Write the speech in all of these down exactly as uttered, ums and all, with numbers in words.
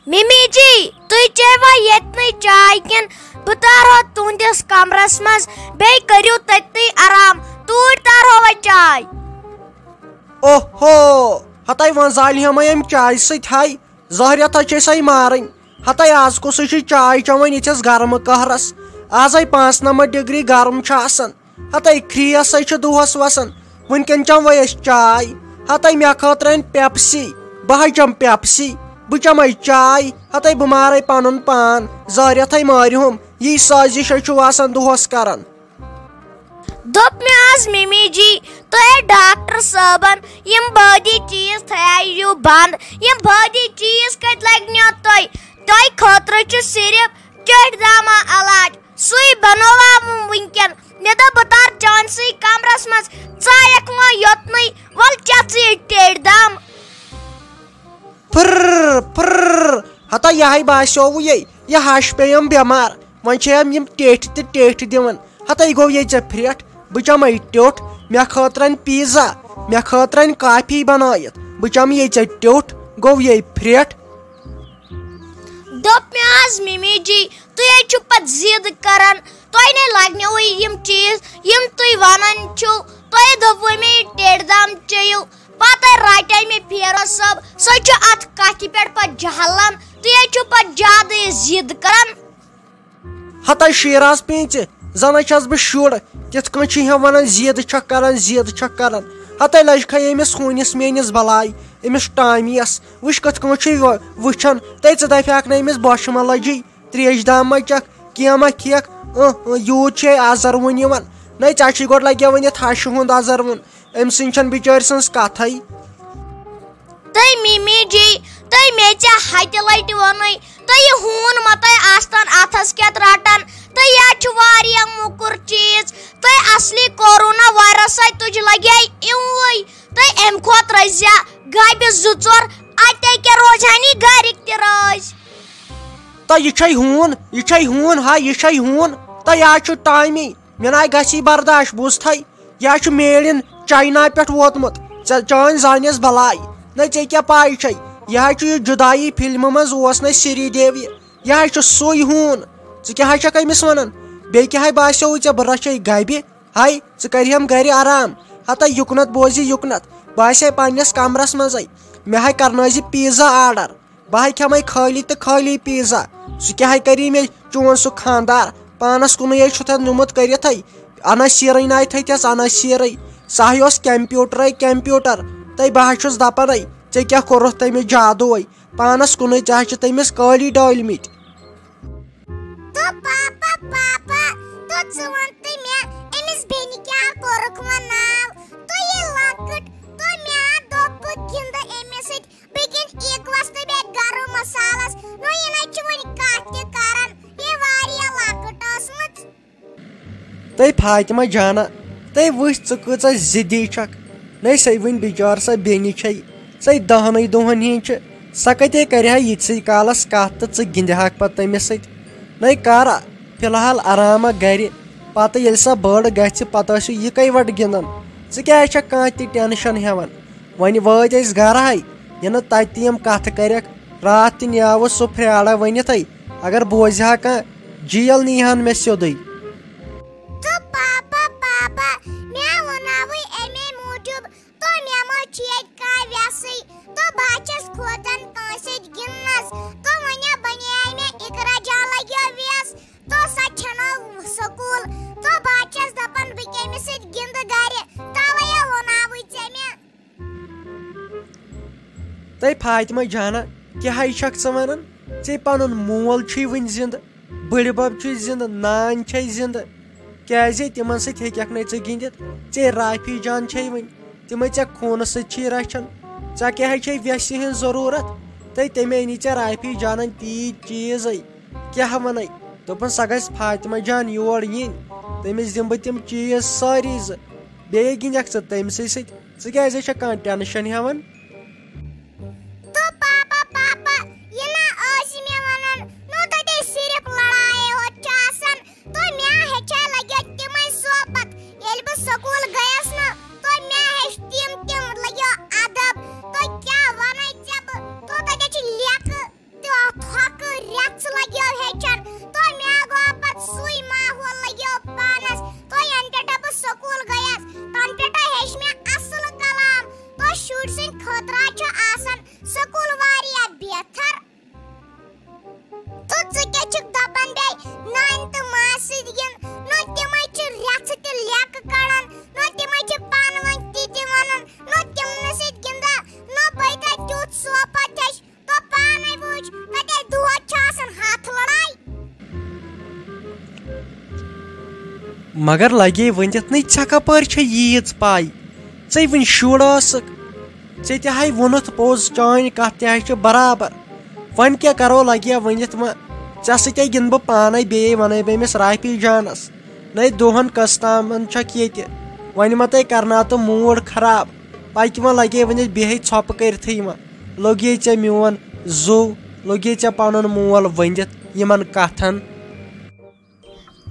مِمی جی، تُہۍ چیٚیوا ییٚتنٕے چاے کِنہٕ بہٕ تارو تُہنٛدِس کمرس منٛز، بیٚیہِ کٔرِو تٔتنٕے آرام، توٗرۍ تارو وۄنۍ چاے۔ اوہو، ہتے وۄنۍ زالہِ ہیمے امہِ چایہِ سۭتۍ ہاے، زہریت ہا چھے سۄے مارٕنۍ۔ ہتے از کُسٕے چھُ چاے چٮ۪وان یِتھِس گرمہٕ قہرس؟ ازے پانٛژھ نمتھ ڈگری گرم چھُ آسان۔ ہتے کھریس ہے چھِ دۄہس وسان۔ وٕنکٮ۪ن چٮ۪موے أسۍ چاے۔ ہتے مےٚ خٲطرٕ أنۍ پیپسی۔ بہٕ ہے چٮ۪مہٕ پیپسی۔ بہٕ چٮ۪مے چاے۔ ہتے بہٕ مارے پنُن پان۔ زٲرِتھ ہے مٲرِہُم۔ یی سازش ہے چھُو آسان دۄہس کران۔ دوٚپ مےٚ آز مِمی جی، تۄہہِ ڈاکٹر صٲبن یِم بٲدی چیٖز تھایو بنٛد۔ یِم بٲدی چیٖز کتہِ لگنیو تۄہہِ؟ تۄہہِ خٲطرٕ چھُ صرف ٹیٚٹھۍ داما علاج۔ سُے بنووُم وٕنکٮ۪ن۔ مےٚ دوٚپ، بہٕ تارٕ چانسٕے کمرس منٛز۔ ژٕ آیکھ وۄنۍ یوٚتنٕے۔ ول چےٚ ژٕ یہِ ٹیٚٹھۍ دام۔ پھر، پھر۔ ہتا یہے باسیووُ یے، یہِ ہش پیٚیَم بٮ۪مار۔ وۄنۍ چھیٚیَم یِم ٹیٚٹھۍ تہٕ ٹیٚٹھۍ دِوان۔ ہتے گوٚو یے ژےٚ پھرٛٹھ، بہٕ چمے ٹیوٚٹھ۔ مےٚ خٲطرٕ اَن پیٖزا، مےٚ خٲطرٕ اَن کافی بنٲیِتھ۔ بہٕ چمہٕ یے ژےٚ ٹیوٚٹھ، گوٚو یے پھرٛٹھ۔ دوٚپ مےٚ آز مِمی جی، تُہۍ حظ چھِو پتہٕ ضد کران، تۄہہِ نے لگنیوٕے یِم چیٖز، یِم تُہۍ ونان چھِو۔ تۄہہِ دوٚپوٕ مےٚ یہِ ٹیٚٹھۍ دام چیٚیِو، پتہٕ رٹے مےٚ فیروز صٲب، سُہ چھُ اتھ کتھِ پٮ۪ٹھ پتہٕ جہلان، تُہۍ حظ چھِو پتہٕ زیادٕ ضد کران۔ ہتے شیراز پیٖنژِ، زن حظ چھَس بہٕ شُر، تِتھ کٔنۍ چھِ یِم ونان، ضد چھکھ کران، ضد چھکھ کران۔ ہتے لجہِ کھے أمِس ہوٗنِس میٲنِس بلاے، أمِس ٹامیَس۔ وٕچھ کِتھ کٔنۍ چھُ یہِ وٕچھان، تہٕ ژٕ دپہِ ہاکھ نہٕ أمِس بۄچھِ مہ لجی، تریش دام مہ چکھ، کینٛہہ مہ کھیٚکھ۔ اۭں، اۭں، یوٗت چھُ یہِ ازروُن یِوان۔ نَے ژےٚ چھُے گۄڈٕ لگیوان یہِ تھاشہِ ہُنٛد ازروُن، أمۍ سٕنٛز چھَنہٕ بِچٲرۍ سٕنٛز کتھے۔ تہٕ مِمی جی، تہٕ مےٚ ژےٚ ہتہِ لٹہِ ووٚنُے، تہٕ یہِ ہوٗن مہ تۄہہِ آستن اتھس کٮ۪تھ رٹان، تہٕ یہِ حظ چھُ واریاہ موٚکُر چیٖز، تہٕ اصلی کورونا وایرس سۭتۍ تُج لگے اِوٕے، تہٕ امہِ کھۄتہٕ رٔزیا گبہِ زٕ ژور، اتے کیٛاہ روزہن یہِ گرِکۍ تہِ رٲزۍ۔ تہٕ یہِ چھے ہوٗن، یہِ چھے ہوٗن، ہا، یہِ چھے ہوٗن، تہٕ یہِ حظ چھُ ٹامی، مےٚ ناے گژھی برداش، بوٗزتھے۔ یہِ حظ چھُ made in China پٮ۪ٹھ ووتمُت۔ ژےٚ چٲنۍ زانیس بلاے۔ نہ ژےٚ کیٛاہ پاے چھے؟ یہِ حظ چھُ یہِ جدایی فلمہِ منٛز اوس نہ سری دیوی۔ یہِ حظ چھُ سُے ہوٗن۔ ژٕ کیٛاہ حظ چھکھ أمِس ونان؟ بیٚیہِ کیٛاہ حظ باسیووُے ژےٚ بہٕ رچھے گبہِ؟ ہاے، ژٕ کرِہم گرِ آرام۔ ہتا یُکنت بوزِ یُکنت۔ بہٕ آسے پننِس کمرس منٛزے۔ مےٚ ہاے کرنٲوزِ پیٖزا آرڈر۔ بہٕ ہاے کھٮ۪مے خٲلی تہٕ خٲلی پیٖزا۔ سُہ کیٛاہ ہاے کری مےٚ چون سُہ خاندار؟ پانس کُنُے ہے چھُتھ نیومُت کٔرِتھے۔ انس سیرٕے ناے تھٔتھس انس سیرٕے۔ سُہ ہاے اوس کمپیوٹرے کمپیوٹر۔ تہٕ بہٕ ہاے چھُس دپانے، ژےٚ کیٛاہ کوٚرُتھ تٔمِس جادوے؟ پانس کُنُے ژےٚ ہاے چھِ تٔمِس کٲلی ڈٲلۍ مٕتۍ۔ تو پاپا، پاپا، تو ژٕ وَن تہٕ مےٚ، أمِس بیٚنہِ کیٛاہ کوٚرُکھ وۄنۍ ناو؟ تو یہِ لۄکٕٹ، تو مےٚ ہا دوٚپ بہٕ گِنٛدٕ أمِس سۭتۍ، بہٕ گِنٛدٕ ایٖکوَس تہٕ بیٚیہِ گرم مسالس۔ نو یہِ نَے چھِ وۄنۍ کَتھ تہِ کران، یہِ واریاہ لۄکٕٹ ٲسمٕژ۔ تہٕ فاطمہ جانہ، تہٕ وٕچھ ژٕ کۭژاہ ضدی چھکھ۔ نَے سۄے وٕنۍ بِچار سۄ بیٚنہِ چھے، سۄے دَہنٕے دۄہن ہِنٛز چھِ۔ سۄ کَتے کَرِ ہا یِتھسٕے کالس کَتھ تہٕ ژٕ گِنٛدِ ہاکھ پتہٕ تٔمِس سۭتۍ؟ نَے کر فی الحال آرامہ گرِ، پتہٕ ییٚلہِ سۄ بٔڑ گژھِ، پتہٕ ٲسِو یِکے وٹ گِنٛدان۔ ژٕ کیٛازِ چھکھ کانٛہہ تہِ ٹینشن ہٮ۪وان؟ وۄنۍ وٲتۍ أسۍ گرٕ ہاے، یہِ نہٕ تتہِ تہِ یِم کتھٕ کرٮ۪کھ۔ راتھ تہِ نیاوُس سُہ پھریڑا ؤنِتھے، اگر بوزِ ہا کانٛہہ، جیل نی ہن مےٚ سیوٚدُے۔ تو پاپا، پاپا، مےٚ ووٚناوٕے اَمے موٗجوٗب، تو مےٚ ما چھُ ییٚتہِ کانٛہہ وٮ۪سٕے؟ تو بہٕ ہا چھَس کھوژان کٲنٛسہِ سۭتۍ گِنٛدنَس۔ تو وۄنۍ ہا بَنے مےٚ اِقرا جان لَگیو وٮ۪س۔ تو سۄ چھَنہٕ سکوٗل۔ تو بہٕ ہا چھَس دَپان بہٕ کٔمِس سۭتۍ گِنٛدٕ گَرِ؟ تَوَے ہا ووٚناوٕے ژےٚ مےٚ۔ تہٕ فاطمہ جانہ، کیٛاہ ہے چھکھ ژٕ ونان؟ ژےٚ پنُن مول چھُے وُنہِ زندٕ، بٕڈِ بب چھُے زندٕ، نانۍ چھے زندٕ۔ کیٛازِ تِمن سۭتۍ ہیٚککھ نے ژٕ گِنٛدِتھ؟ ژےٚ رافی جان چھے وُنہِ، تِمے ژےٚ خوٗنہٕ سۭتۍ چھی رچھان۔ ژےٚ کیٛاہ ہے چھے ویسہِ ہٕنٛز ضروٗرت؟ تہٕ تٔمۍ أنی ژےٚ رافی جانن تیٖتۍ چیٖزے۔ کیٛاہ ونے؟ دوٚپُن، سۄ گژھِ فاطمہ جان یور یِنۍ، تٔمِس دِمہٕ بہٕ تِم چیٖز سٲری زٕ۔ بیٚیہِ گِنٛدکھ ژٕ تٔمۍ سٕے سۭتۍ۔ ژٕ کیٛازِ چھکھ کانٛہہ ٹینشن ہٮ۪وان؟ تو پاپا، پاپا، یہِ نا ٲسی مےٚ ونان، نو تتے صرف لڑایے ہوت چھِ آسان۔ تو مےٚ ہیٚچھے لگیو تِمے صحبت۔ ییٚلہِ بہٕ سکوٗل گٔیس نا، تو مےٚ ہیٚچھ تِم، تِم لگیو ادب۔ تو کیٛاہ ونے ژےٚ بہٕ؟ تو تتے چھِ لیکھٕ تہِ مگر لگے ؤنِتھ نٕے، ژےٚ کپٲرۍ چھےٚ ییٖژ پاے؟ ژے وٕنۍ شُر ٲسٕکھ، ژےٚ تہِ ہاے ووٚنُتھ پوٚز، چٲنۍ کتھ تہِ ہاے چھِ برابر۔ وۄنۍ کیٛاہ کرو، لگے ؤنِتھ وۄنۍ، ژےٚ سۭتۍ گِنٛدٕ بہٕ پانے، بیٚیہِ ونے بہٕ أمِس رافی جانس۔ نَے دۄہن کٔژ تامن چھکھ ییٚتہِ، وۄنۍ ما تۄہہِ کرناو تہٕ موٗڈ خراب۔ پکہِ وۄنۍ، لگے ؤنِتھ بیٚہے ژھۄپہٕ کٔرتھٕے وۄنۍ۔ لوٚگے ژےٚ میون زُو، لوٚگے ژےٚ پنُن مول ؤنِتھ یِمن کتھن۔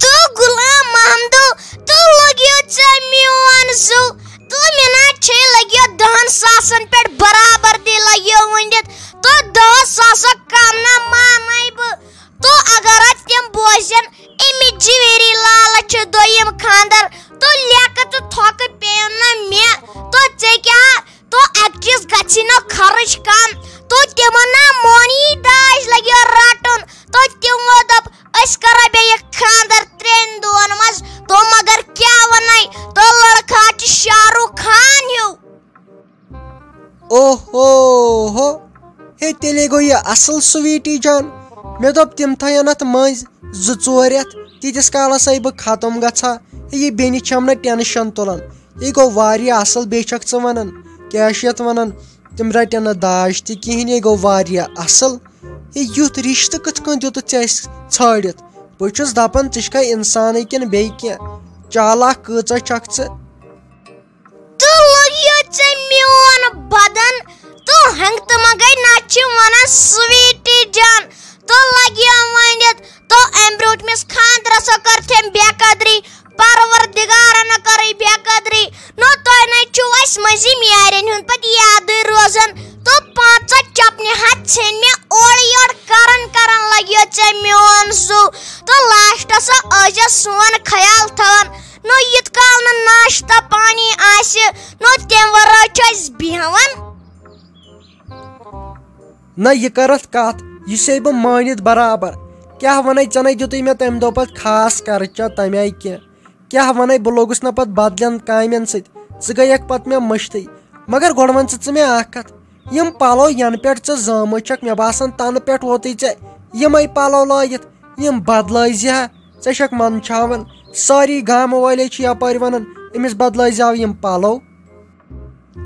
تو غلام محمدو، تو لگیو ژےٚ میون زُو، تو مےٚ نا چھے لگیو دہن ساسن پٮ۪ٹھ برابر دی لگیو ؤنِتھ، تو دہ ساسو کم نہ مانے بہٕ۔ تو اگر اتھ تِم بوزن، امہِ جویری لالہ چھُ دوٚیِم خاندر، تو لیکہٕ تہٕ تھۄکہٕ پیٚیَن نہ مےٚ، تو ژےٚ کیٛاہ، تو اکہِ چیٖز گژھِ نہ خرٕچ کم، تو تِمن نہ مونی داج لگیو رٹُن، تو تِمو دوٚپ، أسۍ کرو بیٚیہِ خاندر ترٛٮ۪ن دۄہن منٛز۔ تو مگر کیٛاہ ونے، تو لڑکہٕ چھُ شاہ رخ خان ہیوٗ۔ اوہو ہو، ہے تیٚلے گوٚو یہِ اصل سویٖٹی جان۔ مےٚ دوٚپ تِم تھاون اتھ مٔنٛزۍ زٕ ژور رٮ۪تھ، تیٖتِس کالس ہے بہٕ ختم گژھٕ ہا۔ ہے یہِ بیٚنہِ چھم نہٕ ٹینشن تُلان، یہِ گوٚو واریاہ اصل۔ بیٚیہِ چھکھ ژٕ ونان، کیٛاہ چھِ یتھ ونان، تِم رٹن نہٕ داج تہِ کِہیٖنۍ، یہِ گوٚو واریاہ اصل۔ ہے یُتھ رشتہٕ کِتھ کٔنۍ دیُتُتھ ژےٚ اسہِ ژھٲنٛڈِتھ؟ بہٕ چھُس دپان، ژٕ چھکھا انسانٕے کِنہٕ بیٚیہِ کینٛہہ؟ چالاک کۭژاہ چھکھ ژٕ؟ تو لگیو ژےٚ میون بدن، تو ہنگ تہٕ منگے نہ چھِ ونان سویٖٹی جان، تو لگیو ؤنِتھ، تو امہِ برونٛٹھ مِس خاندرس کٔر تٔمۍ بے قدری، پروردگارن کٔرٕے بے قدری، نو تۄہہِ نے چھُو اسہِ مٔنٛزِم یارٮ۪ن ہُنٛد پتہٕ یادٕے روزان، تو پانٛژن چپنہِ ہتھ ژھیٚنۍ مےٚ اورٕ یورٕ کران کران لگیو ژےٚ میون زُو، تو لاسٹس ٲسۍ زِ سون خیال تھاوان۔ نہ یِتھ کال نہٕ ناشتہ پانی آسہِ، نہ تمہِ ورٲے چھِ أسۍ بیہوان۔ نہ، یہِ کر اتھ کتھ، یہِ سے بہٕ مٲنِتھ برابر۔ کیٛاہ ونے، ژےٚ نے دیُتُے مےٚ تمہِ دۄہ پتہٕ خاص خرچہ تمہِ آیہِ کینٛہہ۔ کیٛاہ ونے، بہٕ لوٚگُس نہ پتہٕ بدلٮ۪ن کامٮ۪ن سۭتۍ، ژٕ گٔیکھ پتہٕ مےٚ مٔشتٕے۔ مگر گۄڈٕ ون ژٕ، ژٕ مےٚ اکھ کتھ، یِم پلو ینہٕ پٮ۪ٹھ ژٕ زامٕژ چھکھ، مےٚ باسان تنہٕ پٮ۪ٹھ ووتُے ژےٚ یِمے پلو لٲگِتھ، یِم بدلٲوزِ ہا۔ ژےٚ چھکھ منٛدچھاوان، سٲری گامہٕ وٲلۍ چھِ یپٲرۍ ونان، أمِس بدلٲوزِ ہاو یِم پلو۔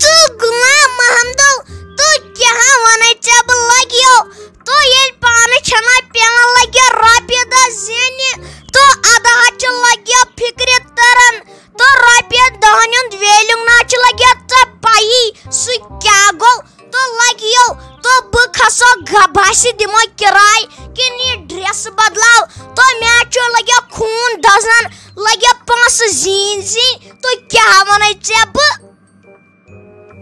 تو غلام محمدو، تو کیٛاہ ونے ژےٚ بہٕ لگیو؟ تو ییٚلہِ پانہٕ چھنا پٮ۪وان لگیو رۄپیہِ دہ زینہِ، تو ادٕ ہا چھِ لگیو فکرِ تران، تو رۄپیہِ دہن ہُنٛد ویلیو نا چھُ لگیو ژےٚ پَیی، سُہ کیٛاہ گوٚو؟ تو لگیو، تو بہٕ کھسو گباسہِ دِمو کِراے، کِنہٕ یہِ ڈریس بدلاو؟ تو مےٚ چھُ لگیو خوٗن دزان، لگیو پونٛسہٕ زیٖنۍ زیٖنۍ، تو کیٛاہ ونے ژےٚ بہٕ؟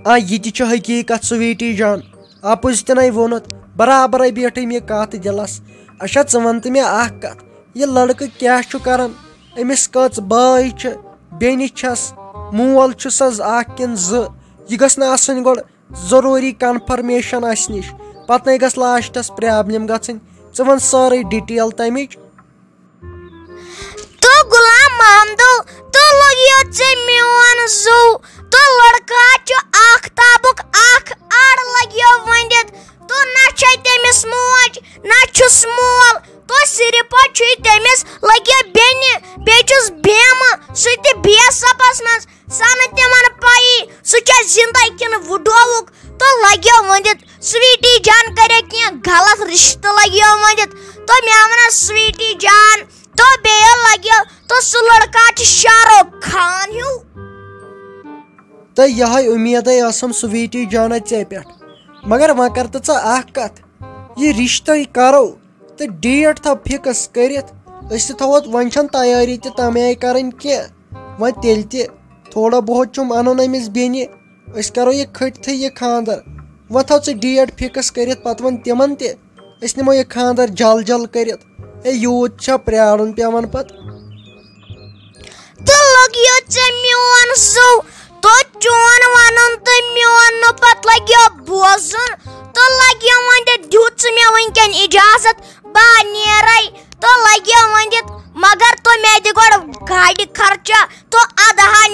آ، یہِ تہِ چھُ حقیٖقت، سویٖٹی جان۔ اَپُز تہِ نَے ووٚنُتھ، برابرَے بیٖٹھٕے مےٚ کَتھ دِلَس۔ اچھا، ژٕ وَن تہٕ مےٚ اَکھ کَتھ، یہِ لٔڑکہٕ کیٛاہ چھُ کَران؟ أمِس کٔژ بٲے چھِ؟ بیٚنہِ چھَس، مول چھُسَس اَکھ کِنہٕ زٕ؟ یہِ گٔژھ نہٕ آسٕنۍ گۄڈٕ ضروٗری کنفرمیشن اسہِ نِش، پتہٕ نے گژھِ لاسٹس پرابلم گژھٕنۍ۔ ژٕ وَن سٲرٕے ڈیٹیل تَمِچ۔ تو غلام محمدو، تو لگیو ژےٚ میون زُو، تو لڑکہٕ چھُ آختابُک اکھ اَڑ لگیو ؤنِتھ، تو نہ چھے تٔمِس موج، نہ چھُس مول، تو صرف چھُے تٔمِس لگیو بیٚنہِ، بیٚیہِ چھُس بیمہٕ سُہ تہِ بی ایس ایفس منٛز۔ سنہٕ تِمن پَیی سُہ چھا زِندَے کِنہٕ وُڈووُک، تہٕ لَگیو ؤنِتھ سویٖٹی جان کَرے کینٛہہ غلط رِشتہٕ لَگیو ؤنِتھ۔ تہٕ مےٚ وَنان سویٖٹی جان، تہٕ بیٚیہِ لَگیو، تہٕ سُہ لٔڑکہٕ چھُ شاہ رُخ خان ہیوٗ۔ تہٕ یِہوٚے اُمیدَے ٲسٕم سویٖٹی جانہ ژےٚ پٮ۪ٹھ۔ مگر وۄنۍ کَر تہٕ ژٕ اَکھ کَتھ، یہِ رِشتَے کَرو تہٕ ڈیٹ تھاو فِکٕس کٔرِتھ۔ أسۍ تہِ تھاوو، وۄنۍ چھَنہٕ تیٲری تہِ تَمہِ آیہِ کَرٕنۍ کینٛہہ۔ وۄنۍ تیٚلہِ تہِ تھوڑا بہت چھُم اَنُن أمِس بیٚنہِ۔ أسۍ کَرو یہِ کھٔٹتھٕے یہِ خانٛدر۔ وۄنۍ تھاو ژٕ ڈیٹ فِکٕس کٔرِتھ، پَتہٕ وَن تِمَن تہِ۔ أسۍ نِمو یہِ خانٛدر جل جل کٔرِتھ۔ ہے، یوٗت چھا پرٛارُن پٮ۪وان پَتہٕ؟ تہٕ لوٚگ یہِ ژےٚ میون زُو، تہٕ چون وَنُن تہٕ میون نہٕ پَتہٕ لَگیو بوزُن۔ تہٕ لَگیو وۄنۍ تہٕ دیُت ژٕ مےٚ وٕنکٮ۪ن اِجازت، بہٕ نیرَے۔ تہٕ لَگیو وۄنۍ دِتھ، مگر تہٕ مےٚ دِ گۄڈٕ گاڑِ خرچہ، تہٕ اَدٕ ہا